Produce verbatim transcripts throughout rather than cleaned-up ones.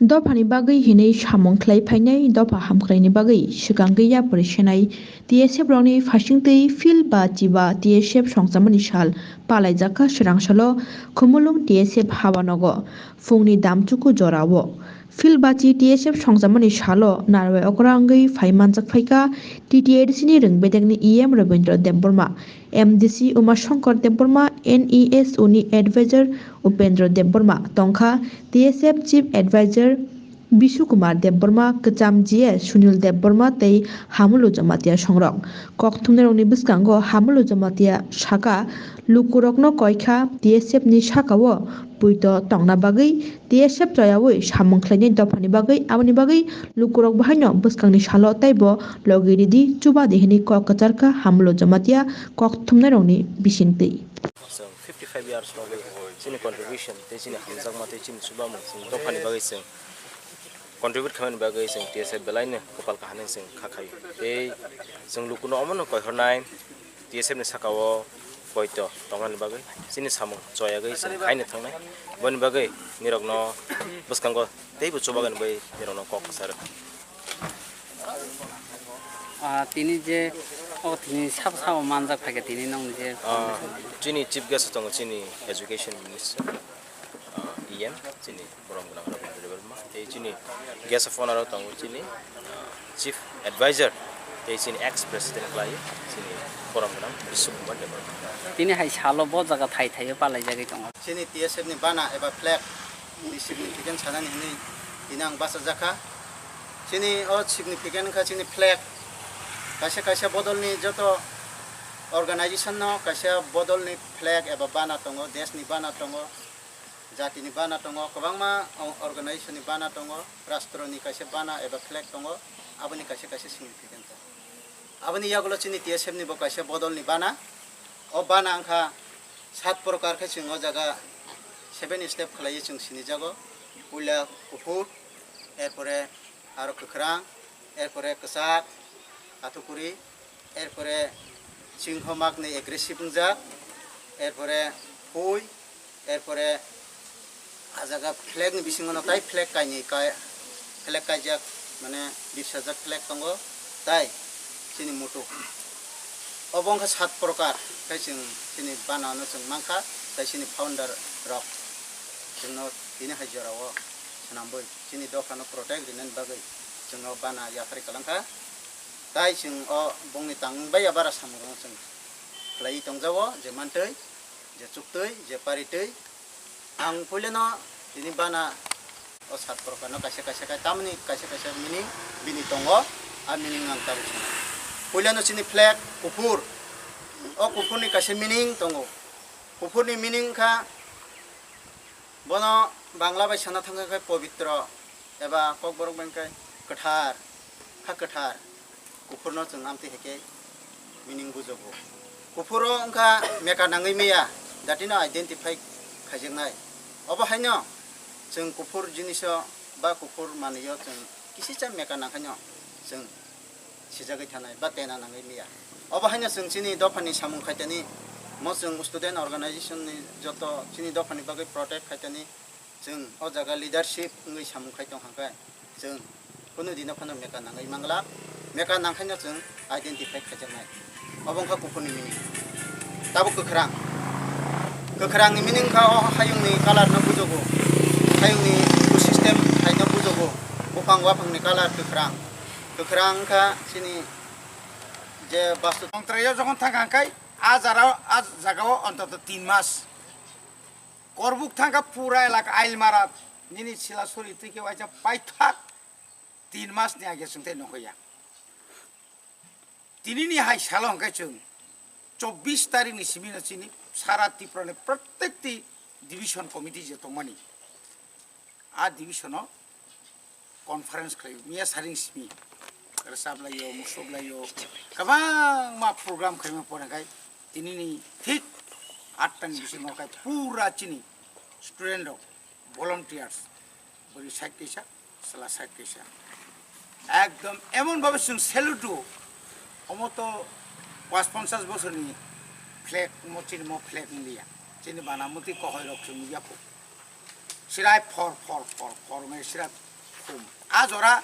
Dophani bagwi hinwi samung khlai phainai dopha hamkraini bagwi swkangwi yapri senai T S F rokni phaisingtwi field ba chiba T S F songchamani sal palaijakha swrangsalo Khumulwng T S F habanogo phungni damchuku jorao. Field bachi T S F songchamani salo narwai okra wngwi phai manjak phaikha T T A D C ni rwng bedekni E M Rabindra Debbarma, M D C Uma Shankar Debbarma, N E S O ni advisor Upendra Debbarma, tongkha T S F Chief Advisor Bishu Kumar Debbarma, kwcham G S Sunil Debbarma tei Hamulu Jamatia songrok. Kok thumnairokni bwskango Hamulu Jamatia saka, lukurokno koikha T S F ni sakao puito tongna bagwi T S F choyaui samung khlainai dophani bagwi, aboni bagwi lukurok bahaino bwskangni salo teibo logi ridi, chuba di hwnwi kok kwcharkha Hamulu Jamatia kok thumnairokni bisingtwi. Chwng fifty five years rok chini contribution tei chini hamjakma tei chini chubamung chini dophani bagwi chwng contribute khaimani bagwi chwng T S F belaino kwpal kaham chwng kha khaio. Tei chwng lukuno omono koihornai T S F ni sakao poito tongnani bagwi chini samung choyagwi chwng khaina thangnai. Boni bagwi nirokno bwskango teibo chubagani bagwi nirokno kok kwcharo. Ah, tini je, o tini sabo sabo manjak phaikha tini nokni je Ah, foundation. Chini chief guest tongo chini education minister, ah, E M, chini borom gwnang Rabindra Debbarma, tei chini guest of honor tongo chini, ah, chief advisor, tei chini ex president khlai chini borom gwnang Biswa Kumar Debbarma. Tini hai salo bo jaga thai thaio palaijagwi tongo. Chini T S F ni bana eba flag ni significance sanani hwnwi tini ang bachajakha. Chini o significant wngkha chini flag. Kaisa kaisa bodolni joto organization no kaisa bodolni flag eba bana tongo, desh ni bana tongo, jati ni bana tongo, kwbangma o-, organization ni bana tongo, rastro ni kaisa bana eba flag tongo, aboni kaisa kaisa significant tongo. Aboni yagulo chini T S F ni bo kaisa bodolni bana. O bana wngkha sat prokar khe chwng o jaga seven step khlaiwi chwng sinijago. Puila kuphur, erpore aro kwkhwrang, erpore kwchak, athukuri, erpore singho magni aggressive wngjak, erpore phui, erpore ah jaga flag ni bisingo no tai flag kainwi kai, flag kaijak, mane bisajak flag tongo, tai chini mutu. Obo wngkha sat prokar, tei chwng chini bana no chwng mankha, tei chini founder rok chwngno tini hai jorao swnambwi chini dopha no protect rinani bagwi chwngno bana yapharwi kwlangkha. Tai chwng o bongni tang bai ya bara samung rok chwng khlaiwi tongjago, je mantwi, je chuktwi, je paritwi. Ang puilano tini bana o sat prokar no kaisa kaisa khai, tamni kaisa kaisa meaning bini tongo, a meaning ang tabuk sana. Puilano chini flag kuphur, o kuphurni kaisa meaning tongo. Kuphurni meaning wngkha, bono Bangla bai sana thangkha khe pobitro, eba Kokborok bai khe kwthar, kha kwthar. Kuphurno chwng amtwi hai khe meaning bujogo. Kuphuro wngkha meka nangwi maya, jatino identify khaijaknai. Obo haino chwng kuphur jiniso ba kuphur manwio chwng kisicha meka nangkhaino chwng sijagwi thanai ba tena nangwi maya. Obo haino chwng chini dophani samung khaitani, mo chwng student organization ni joto chini dophani bagwi protect khaitani, chwng o jaga leadership wngwi samung khai tong kha khe, chwng kunu dino phano meka nangwi mangla, meka nangkhaino chwng identify khaijaknai. Obo wngkha kuphurni meaning. Tabuk kwkhwrang. Kwkhwrangni meaning wngkha o hayungni colour no bujogo, hayungni ecosystem hai no bujogo, buphang waphangni colour kwkhwrang. Kwkhwrang wngkha chini je bastu. Tongtraio jokhon thang kha khe, a jara-, a jagao ontoto tin mas. Korbuk thangkha pura elaka Ailmara, nini sila sori twi khe waisa paithak tin mas ni age chwng tei nokho ya. Tini ni hai salo hwnkhe chwng chobbish tarik ni simi no chini sara Tripura ni prottek ti division committee je tongmani, a division o conference khlai, miya saring simi rwchap lai o, musuk lai o, kwbangma program khlaima pore khai tini ni thik atta ni bisingo khai pura chini student rok, volunteers, bwrwi side kaisa, chwla side kaisa, ekdom emon bhabe chwng salute o, omo to pas ponchas bosorni flag, omo chini mo flag wngya, chini bana mwtwi kohoi rok chwng nukya kho. Sirai phor, phor, phor, phor, hwnwi sirai A jora,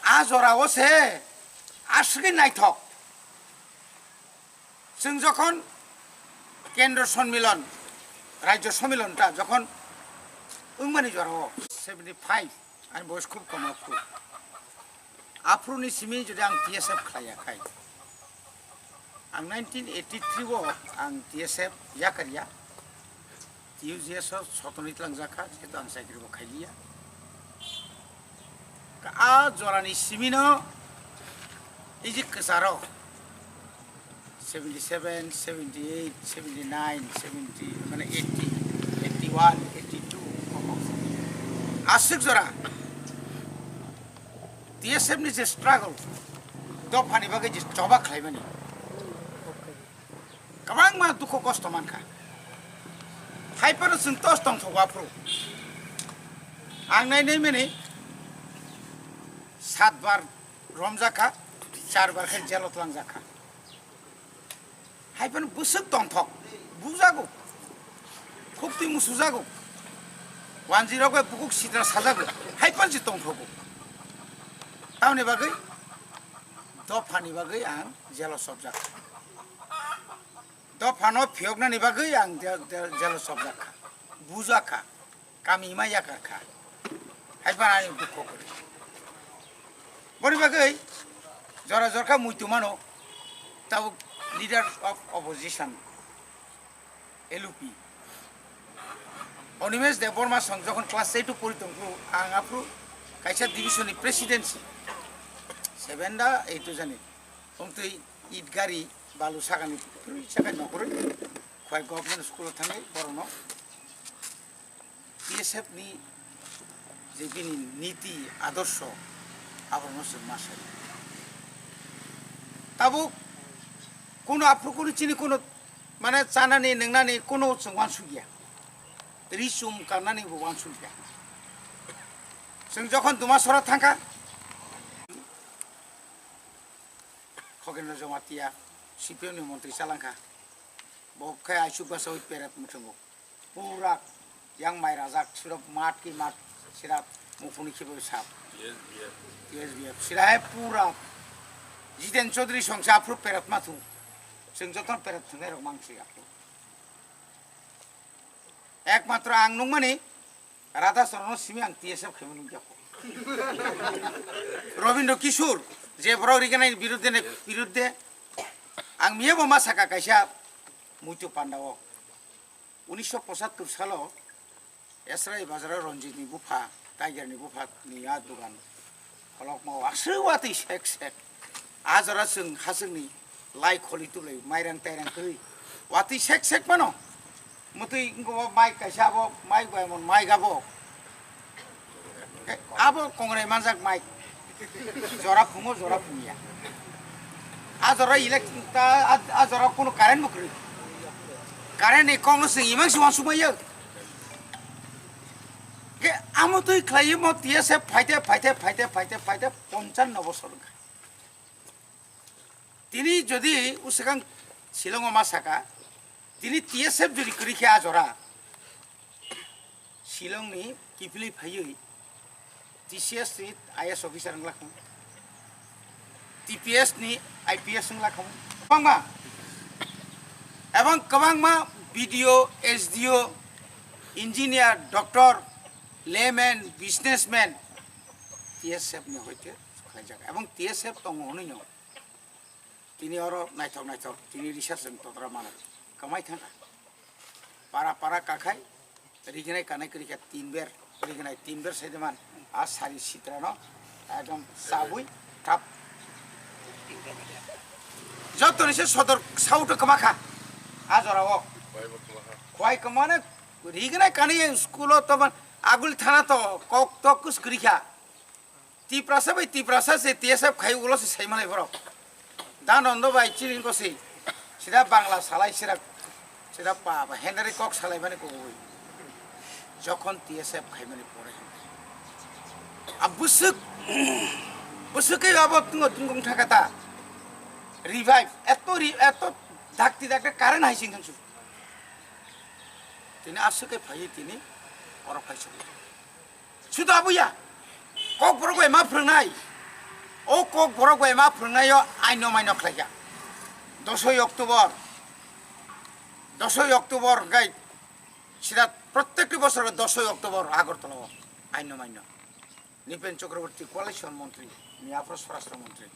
a jora o se aswkhe naithok. Chwng jokhon kendro sonmilon, rajyo sonmilon ta jokhon wngmani jora o seventy five, ani boyos khub kom aphuru. Aphuru ni simi jodi ang T S F khlaiya khai, ang nineteen eighty three o ang T S F yakarya, T U G S o sotoni tlangjak kha, jehetu ang chakri bo khailiya. A jorani simino ejik kwcharo seventy seven, seventy eight, seventy nine, seventy, mane eighty, eighty one, eighty two, aswk jora T S F ni je struggle, dophani bagwi je choba khlaimani, kwbangma dukhu kosto mankha. Hai phano chwng tos tongthogo aphuru. Ang nai nai mani sat bar romjak kha, char bar khe jelo tlangjak kha. Hai phano bwswk tongthok, bujago, khuktwi musujago, wanjwi rok bai bukhuk sitra sajago, hai phano se tongthogo. Tamoni bagwi dophani bagwi ang jelo chopjak kha. Dophano phiyoknani bagwi ang je-, je-, jelo chopjak kha, bujak kha, kami ma yakar kha, hai phano ani dukho kwrwi. Boni bagwi jora jorkha muitu mano, tabuk leader of opposition, L U P, Animesh Debbarma song jokhon class eight o pori tongkhu, ang aphuru kaisa division ni presidency, seven da eight o jani, wngtwi it gari balu sakani, kwrwi sakani nokrwi, khwai government school o thangwi borokno T S F ni je bini niti adorsho, aborokno chwng ma sai. Tabuk kuno aphuru kuno chini kuno, mane, chanani nwngnani kuno chwng uansukya, ri chum karnani bo uansukya. Chwng jokhon Dumasora thangkha, Khogendra Jamatia C P M ni montri chalangkha, bo khe aisuk basa oi peret mwthwngo. Pura yang mai rajak, sirok mat ki mat, sira mukhuni khibo sap. T S B F. T S B F. Sira hai pura Jiten Chaudhary songsa aphuru perat mathu. Chwng joton perat thunai rok mang si aphuru. Ekmatro ang nungmani Radha Charanno simi ang T S F khaimani nukjakho. Robindra Kishore, je borok riganai birudde ne, birudde, ang miyabo ma saka kaisa muitu pandao. Unisho pochattor salo Esrai bazaro Ranjit ni bupha, Tiger ni bupha ni a dugan kholokma o aswk watwi sek sek. A jora chwng hachwk ni lai kholi tublai mairang tairang kwrwi watwi sek sek mano. Mwtwi wngkha bo mic kaisa abo mic bai mon mic abo. Abo kongrai manjak mic. Jora phungo, jora phungya. A jora elect-, ta, a, a jora kuno current bo kwrwi. Current ni kok no chwng imang si uansukmaya. Ke amo twi khlai mo T S F phaite, phaite, phaite, phaite, phaite, ponchano bosor wngkha. Tini jodi uswkang Shillong o ma saka, tini T S F jodi kwrwi khe a jora, Shillong ni kiphilwi phaiwi T C S ni I A S officer wngla khamu, T P S ni I P S wngla khamu, kwbangma, ebong kwbangma B D O, S D O, engineer, doctor, layman, businessman, T S F ni hoite khlaijak, ebong T S F tongo hwnwi no. Tini oro naithok naithok, tini research wng totwra mano. Kwmai thangkha. Para para kakhai, rignai kanai kwrwi kha tin ber, rignai tin ber sai de man. A sari sitra no, ekdom sabui, thap. Joto ni se sodor sauto kwma kha. A jora o. Khwai kwmane, rignai kanai school o to man, agul thana to, kok tok kus kwrwi kha. Tiprasa bai Tiprasa se T S F khai ulo se sai malai borok. Da nondo bai chini ko se. Sida Bangla salai sida, sida pa, pa Henry kok salai mani ko ui. Jokhon T S F khai mani pore. A busuk, busuk ke abo tungo tungkong thaka ta. Revive, eto ri-, eto dakti dakti current hai sing thangsu. Tini asuk ke phai tini oro phai suk. Sudo abuya. Kokborok bai ma phwrwngnai, o Kokborok bai ma phwrwngnaio aino maino khlaikha. Dosoi October, dosoi October hwnkhe sida prottekti bosor dosoi October Agartala o aino maino. Nipen Chakraborty Coalition Montri, ni aphro Swarashtra Montri.